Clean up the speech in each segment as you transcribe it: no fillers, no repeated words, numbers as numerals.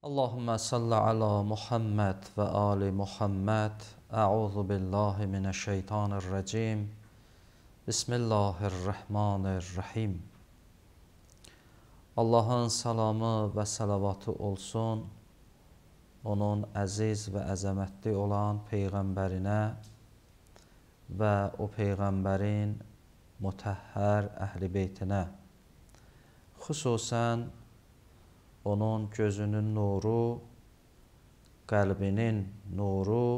Allahümme salli ala Muhammed və ali Muhammed. Əuzu billahi minəşşeytanirracim. Bismillahirrahmanirrahim. Allahın salamı və salavatı olsun onun əziz və əzəmətli olan Peyğəmbərinə və o Peyğəmbərin mütəhhər əhl-i beytinə, xüsusən onun gözünün nuru, qəlbinin nuru,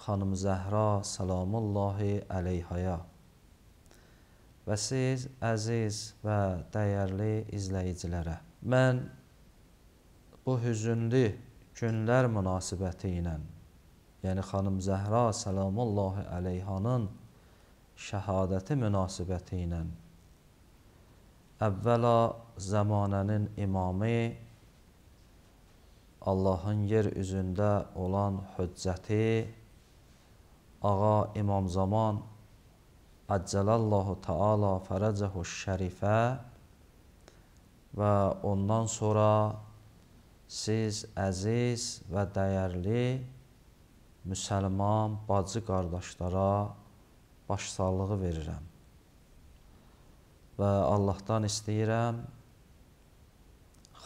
Xanım Zəhra salamullahi əleyhaya və siz əziz və dəyərli izləyicilərə. Mən bu hüzünlü günlər münasibəti ilə, yəni Xanım Zəhra salamullahi əleyhanın şəhadəti münasibəti ilə, əvvəla zəmanənin imamı, Allahın yer üzündə olan hüccəti, Ağa İmam Zaman Əccəlallahu Teala fərəcəhu şərifə və ondan sonra siz əziz və dəyərli müsəlman bacı qardaşlara başsağlığı verirəm. Və Allahdan istəyirəm,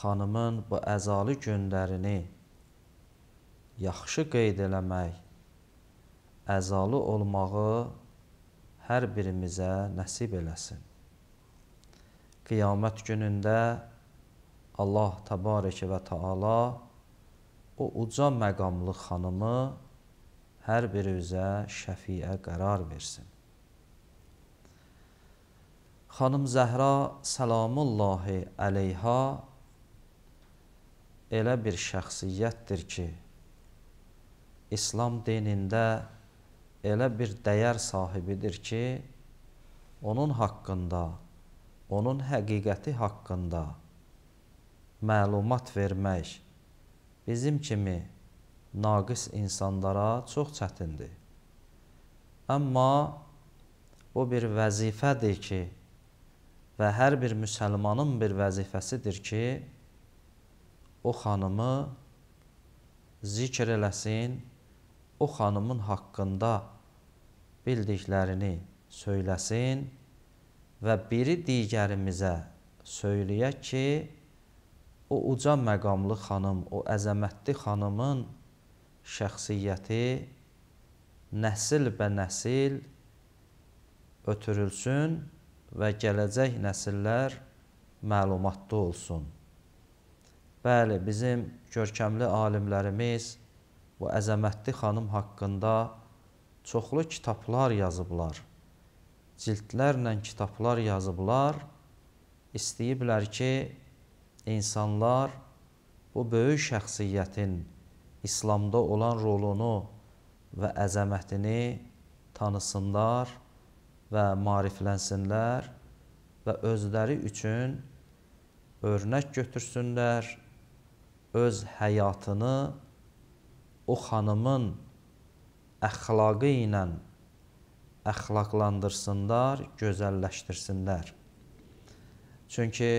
xanımın bu əzalı günlərini yaxşı qeyd eləmək, əzalı olmağı hər birimizə nəsib eləsin. Qiyamət günündə Allah təbarəkə və təala o uca məqamlı xanımı hər birimizə şəfiə qərar versin. Xanım Zəhra salamullahi əleyha elə bir şəxsiyyətdir ki, İslam dinində elə bir dəyər sahibidir ki, onun haqqında, onun həqiqəti haqqında məlumat vermək bizim kimi naqis insanlara çox çətindir. Amma bu bir vəzifədir ki, və hər bir müsəlmanın bir vəzifəsidir ki, o xanımı zikr eləsin, o xanımın haqqında bildiklərini söyləsin və biri digərimizə söyləyək ki, o uca məqamlı xanım, o əzəmətli xanımın şəxsiyyəti nəsil bə nəsil ötürülsün və gələcək nəsillər məlumatlı olsun. Bəli, bizim görkəmli alimlərimiz bu əzəmətli xanım haqqında çoxlu kitablar yazıblar, cildlərlə kitablar yazıblar. İstəyiblər ki, insanlar bu böyük şəxsiyyətin İslamda olan rolunu və əzəmətini tanısınlar və maariflənsinlər və özləri üçün örnək götürsünlər, öz həyatını o xanımın əxlaqı ilə əxlaqlandırsınlar, gözəlləşdirsinlər. Çünki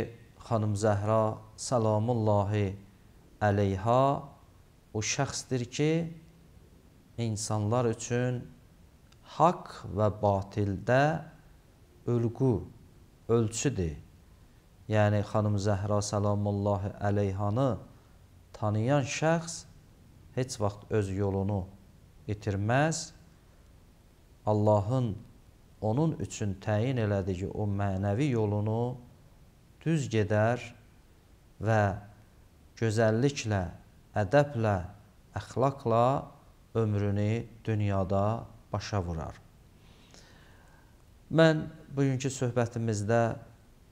Xanım Zəhra salamullahi əleyha o şəxsdir ki, insanlar üçün haqq və batildə ülqü, ölçüdür. Yəni Xanım Zəhra salamullahi əleyhanı tanıyan şəxs heç vaxt öz yolunu itirməz. Allahın onun üçün təyin elədiyi o mənəvi yolunu düz gedər və gözəlliklə, ədəblə, əxlaqla ömrünü dünyada başa vurar. Mən bugünkü söhbətimizdə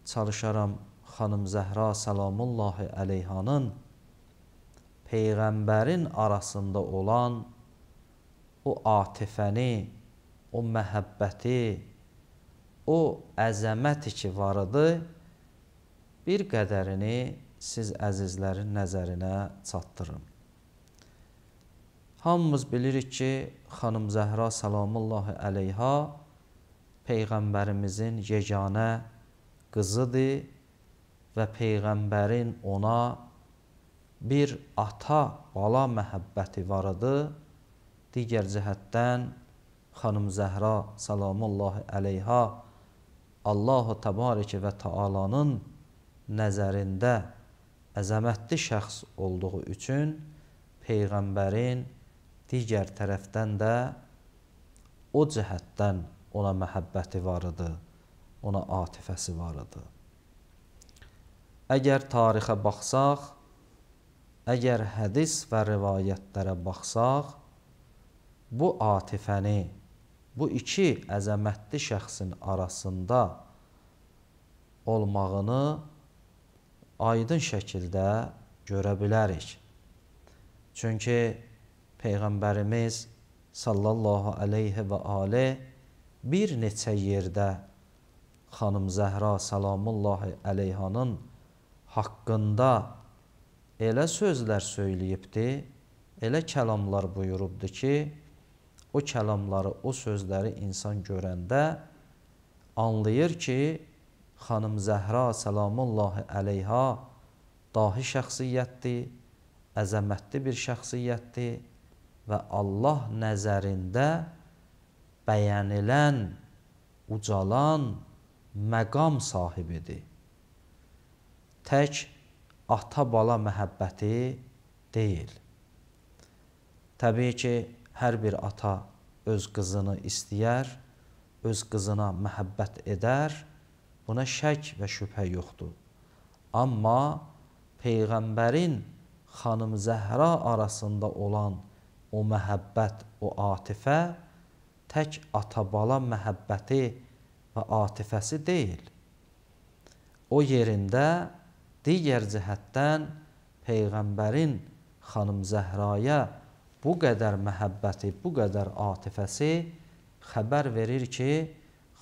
çalışaram Xanım Zəhra salamullahi əleyhanın Peyğəmbərin arasında olan o atifəni, o məhəbbəti, o əzəməti ki var idi, bir qədərini siz əzizlərin nəzərinə çatdırım. Hamımız bilirik ki, xanım Zəhra salamullahi əleyha Peyğəmbərimizin yeganə qızıdır və Peyğəmbərin ona bir ata-bala məhəbbəti var idi. Digər cəhətdən xanım Zəhra salamullahi əleyha Allahu təbareke və Taalanın nəzərində əzəmətli şəxs olduğu üçün Peyğəmbərin digər tərəfdən də o cəhətdən ona məhəbbəti var idi, ona atifəsi var idi. Əgər tarixə baxsaq, əgər hədis və rivayətlərə baxsaq, bu atifəni, bu iki əzəmətli şəxsin arasında olmağını aydın şəkildə görə bilərik. Çünki Peyğəmbərimiz sallallahu əleyhi və aleyh bir neçə yerdə xanım Zəhra salamullahi əleyhanın haqqında elə sözlər söyləyibdi, elə kəlamlar buyurubdu ki, o kəlamları, o sözləri insan görəndə anlayır ki, xanım Zəhra salamullahi əleyha dahi şəxsiyyətdir, əzəmətli bir şəxsiyyətdir və Allah nəzərində bəyənilən, ucalan məqam sahibidir. Tək ata-bala məhəbbəti deyil. Təbii ki, hər bir ata öz qızını istəyər, öz qızına məhəbbət edər, buna şək və şübhə yoxdur. Amma Peyğəmbərin xanım Zəhra arasında olan o məhəbbət, o atifə tək ata-bala məhəbbəti və atifəsi deyil. O yerində digər cəhətdən Peyğəmbərin xanım Zəhraya bu qədər məhəbbəti, bu qədər atifəsi xəbər verir ki,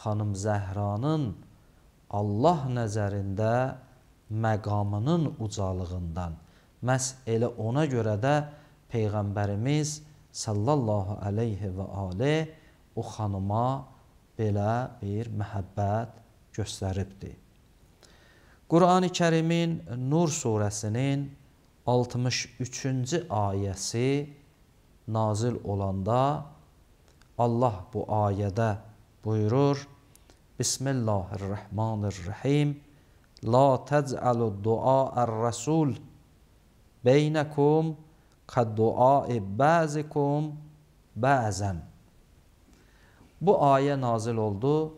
xanım Zəhranın Allah nəzərində məqamının ucalığından. Məhz elə ona görə də Peyğəmbərimiz sallallahu əleyhi və aleyh o xanıma belə bir məhəbbət göstəribdi. Qurani Kərimin Nur surəsinin 63-cü ayəsi nazil olanda Allah bu ayədə buyurur: Bismillahirrahmanirrahim. La təc'alu dua'ər-rəsul beynəkum kəduai bəzikum bəzən. Bu ayə nazil oldu.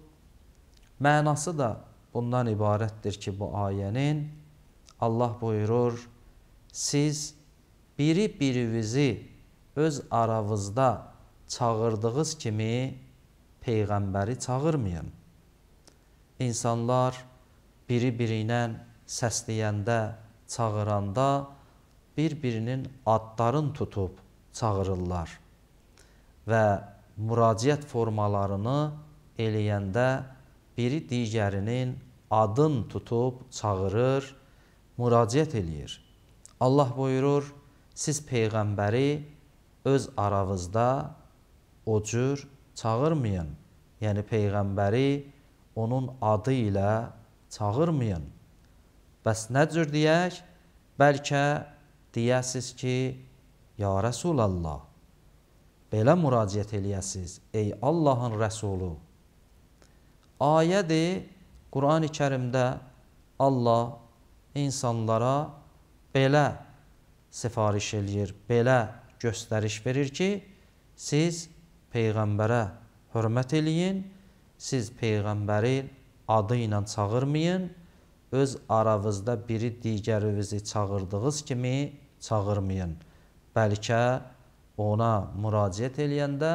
Mənası da bundan ibarətdir ki, bu ayənin Allah buyurur: siz biri-birinizi öz aranızda çağırdığınız kimi Peyğəmbəri çağırmayın. İnsanlar biri-biri ilə səsləyəndə, çağıranda bir-birinin adlarını tutub çağırırlar və müraciət formalarını eləyəndə biri digərinin adını tutub çağırır, müraciət eləyir. Allah buyurur, siz Peyğəmbəri öz aranızda o cür çağırmayın. Yəni Peyğəmbəri onun adı ilə çağırmayın. Bəs nə cür deyək? Bəlkə deyəsiz ki, ya Rəsulallah, belə müraciət eləyəsiz, ey Allahın Rəsulu. Ayədir, Qurani Kərimdə Allah insanlara belə sifariş eləyir, belə göstəriş verir ki, siz Peyğəmbərə hörmət eləyin, siz Peyğəmbərin adı ilə çağırmayın, öz aranızda biri digərinizi çağırdığınız kimi çağırmayın. Bəlkə ona müraciət eləyəndə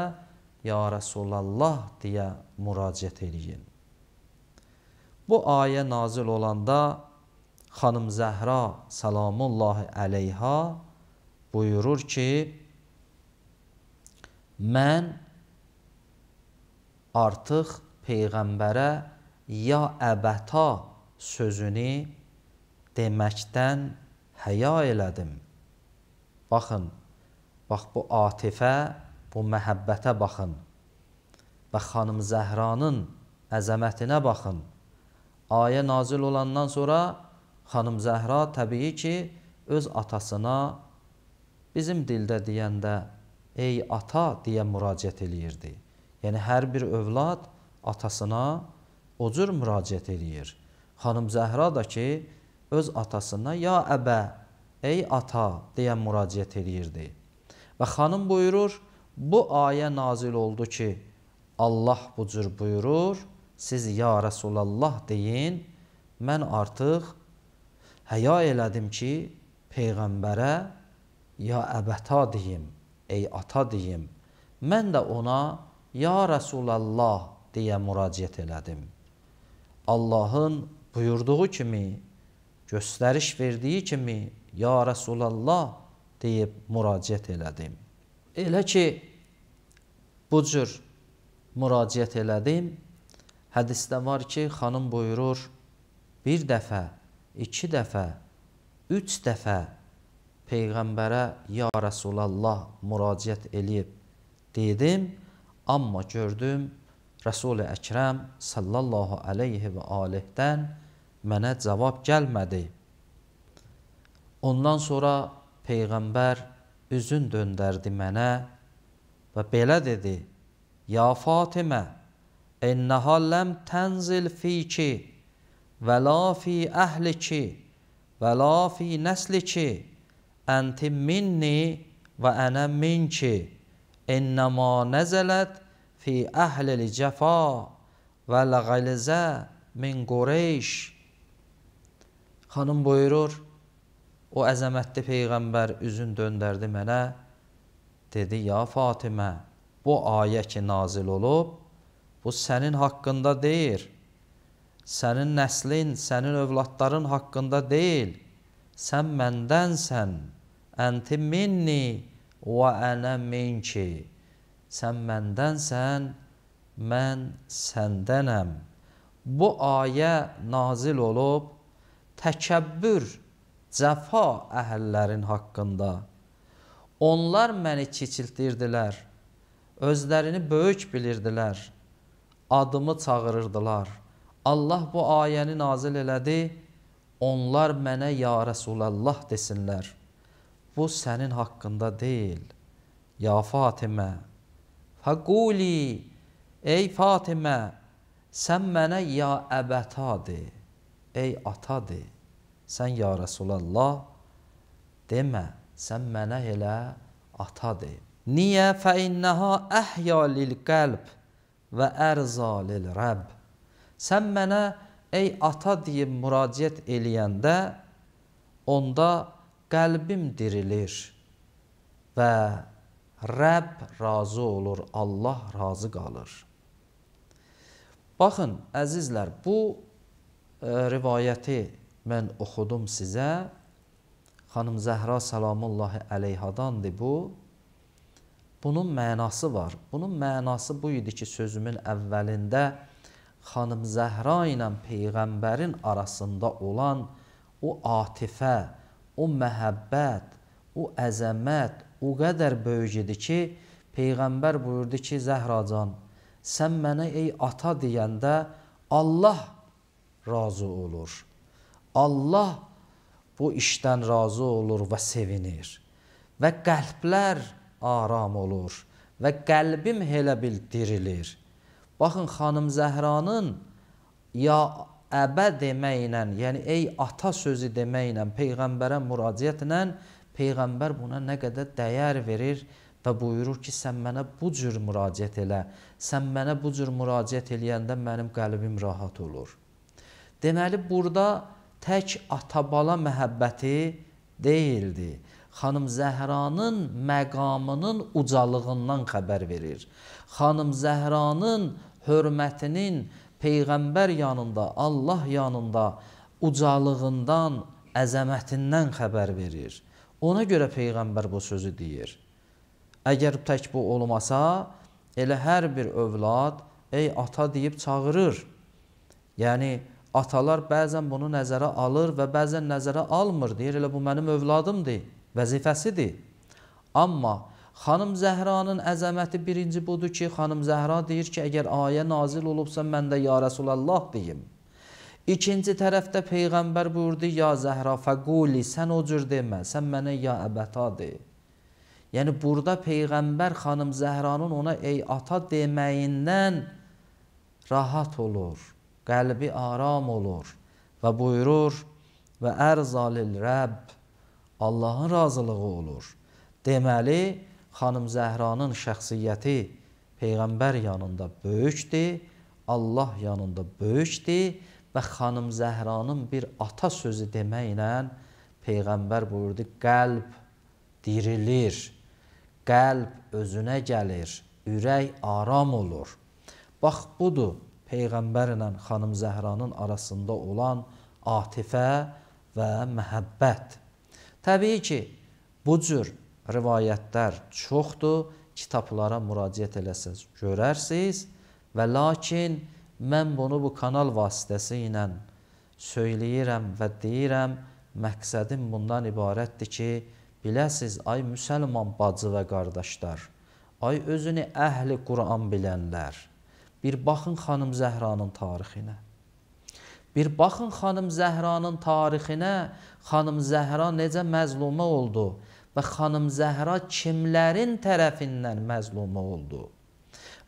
ya Rəsulallah deyə müraciət eləyin. Bu ayə nazil olanda xanım Zəhra salamullahi əleyha buyurur ki, mən artıq Peyğəmbərə ya əbəta sözünü deməkdən həya elədim. Baxın, Bax, bu atifə, bu məhəbbətə baxın və xanım Zəhranın əzəmətinə baxın. Ayə nazil olandan sonra xanım Zəhra təbii ki, öz atasına bizim dildə deyəndə ey ata deyə müraciət eləyirdi. Yəni, hər bir övlad atasına o cür müraciət eləyir. Xanım Zəhra da ki, öz atasına ya əbə, ey ata deyə müraciət eləyirdi. Və xanım buyurur, bu ayə nazil oldu ki, Allah bu cür buyurur, siz ya Rəsulallah deyin, mən artıq həya elədim ki, Peyğəmbərə ya əbəta deyim, ey ata deyim. Mən də ona ya Rəsulallah deyə müraciət elədim. Allahın buyurduğu kimi, göstəriş verdiyi kimi ya Rəsulallah deyib müraciət elədim. Elə ki, bu cür müraciət elədim, hədisdə var ki, xanım buyurur, bir dəfə, iki dəfə, üç dəfə Peyğəmbərə ya Rəsulallah müraciət eləyib dedim, amma gördüm Rəsul-i Əkrəm sallallahu aleyhi və alihdən mənə cavab gəlmədi. Ondan sonra Peyğəmbər üzün döndərdi mənə və belə dedi, ya Fatimə, innəha ləm tənzil fiki və la fi əhliki və la fi nəsliki, ənti minni və ənə minki, innəmə nəzələt fi əhlil cəfa və ləğilzə min Qureyş. Xanım buyurur, o əzəmətli Peyğəmbər üzün döndərdi mənə, dedi, ya Fatimə, bu ayə ki nazil olub, bu sənin haqqında deyil, sənin nəslin, sənin övladların haqqında deyil, sən məndənsən, ənti minni və ənə minki, sən məndənsən, mən səndənəm. Bu ayə nazil olub, təkəbbür, cəfa əhəllərin haqqında. Onlar məni kiçiltirdilər, özlərini böyük bilirdilər, adımı çağırırdılar. Allah bu ayəni nazil elədi, onlar mənə ya Rəsulallah desinlər. Bu sənin haqqında deyil. Ya Fatimə, fəquli, ey Fatimə, sən mənə ya əbəta de, ey ata de. Sən ya Rəsulallah demə, sən mənə elə ata de. Niyə? Fəinnəhə əhya lil qəlb və ərza lil rəbb. Sən mənə ey ata deyib müraciət eləyəndə, onda qəlbim dirilir və Rəbb razı olur, Allah razı qalır. Baxın, əzizlər, bu rivayəti mən oxudum sizə. Xanım Zəhra salamullahi əleyhadandır bu. Bunun mənası var. Bunun mənası bu idi ki, sözümün əvvəlində xanım Zəhra ilə Peyğəmbərin arasında olan o atifə, o məhəbbət, o əzəmət o qədər böyük idi ki, Peyğəmbər buyurdu ki, Zəhracan, sən mənə ey ata deyəndə Allah razı olur. Allah bu işdən razı olur və sevinir. Və qəlblər aram olur və qəlbim elə bil dirilir. Baxın, xanım Zəhranın ya əbə deməklə, yəni ey ata sözü deməklə, Peyğəmbərə müraciətlə Peyğəmbər buna nə qədər dəyər verir və buyurur ki, sən mənə bu cür müraciət elə. Sən mənə bu cür müraciət eləyəndə mənim qəlbim rahat olur. Deməli, burada tək ata-bala məhəbbəti deyildi. Xanım Zəhranın məqamının ucalığından xəbər verir. Xanım Zəhranın hörmətinin Peyğəmbər yanında, Allah yanında ucalığından, əzəmətindən xəbər verir. Ona görə Peyğəmbər bu sözü deyir. Əgər tək bu olmasa, elə hər bir övlad ey ata deyib çağırır. Yəni, atalar bəzən bunu nəzərə alır və bəzən nəzərə almır. Deyir, elə bu mənim övladımdır, vəzifəsidir. Amma Xanım Zəhranın əzəməti birinci budur ki, xanım Zəhra deyir ki, əgər ayə nazil olubsa, mən də ya Rəsulallah deyim. İkinci tərəfdə Peyğəmbər buyurdu, ya Zəhra fəquli, sən o cür demə, sən mənə ya əbəta de. Yəni, burada Peyğəmbər xanım Zəhranın ona ey ata deməyindən rahat olur, qəlbi aram olur və buyurur, və ərzalil Rəbb, Allahın razılığı olur. Deməli, xanım Zəhranın şəxsiyyəti Peyğəmbər yanında böyükdür, Allah yanında böyükdür və xanım Zəhranın bir ata sözü deməklə Peyğəmbər buyurdu, qəlb dirilir, qəlb özünə gəlir, ürək aram olur. Bax, budur Peyğəmbərlə xanım Zəhranın arasında olan atifə və məhəbbət. Təbii ki, bu cür rivayətlər çoxdur, kitablara müraciət eləsəz görərsiniz və lakin mən bunu bu kanal vasitəsi ilə söyləyirəm və deyirəm, məqsədim bundan ibarətdir ki, biləsiz, ay müsəlman bacı və qardaşlar, ay özünü əhli Quran bilənlər, bir baxın xanım Zəhranın tarixinə. Bir baxın xanım Zəhranın tarixinə, xanım Zəhra necə məzlumə oldu və xanım Zəhra kimlərin tərəfindən məzlumə oldu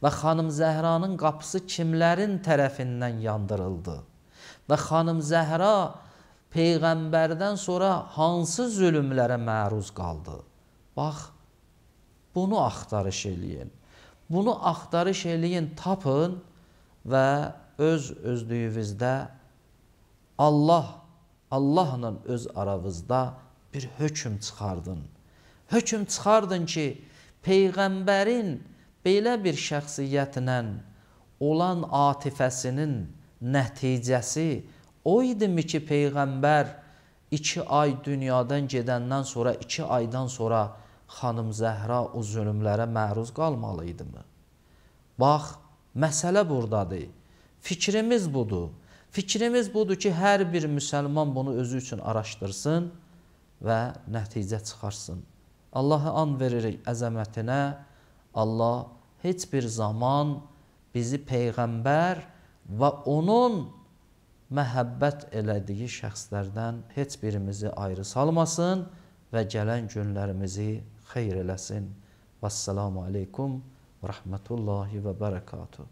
və xanım Zəhranın qapısı kimlərin tərəfindən yandırıldı və xanım Zəhra Peyğəmbərdən sonra hansı zülmlərə məruz qaldı? Bax, bunu axtarış eləyin. Bunu axtarış eləyin, tapın və öz özlüyünüzdə Allahla öz aranızda bir hökm çıxardın. Hökm çıxardın ki, Peyğəmbərin belə bir şəxsiyyətlə olan atifəsinin nəticəsi o idimi ki, Peyğəmbər 2 ay dünyadan gedəndən sonra, 2 aydan sonra xanım Zəhra o zülmlərə məruz qalmalı idimi? Bax, məsələ buradadır. Fikrimiz budur. Fikrimiz budur ki, hər bir müsəlman bunu özü üçün araşdırsın və nəticə çıxarsın. Allah'a and veririk əzəmətinə. Allah heç bir zaman bizi Peyğəmbər və onun məhəbbət elədiyi şəxslərdən heç birimizi ayrı salmasın və gələn günlərimizi xeyr eləsin. Vəssalamu aleykum və rəhmətullahi və bərəkatuhu.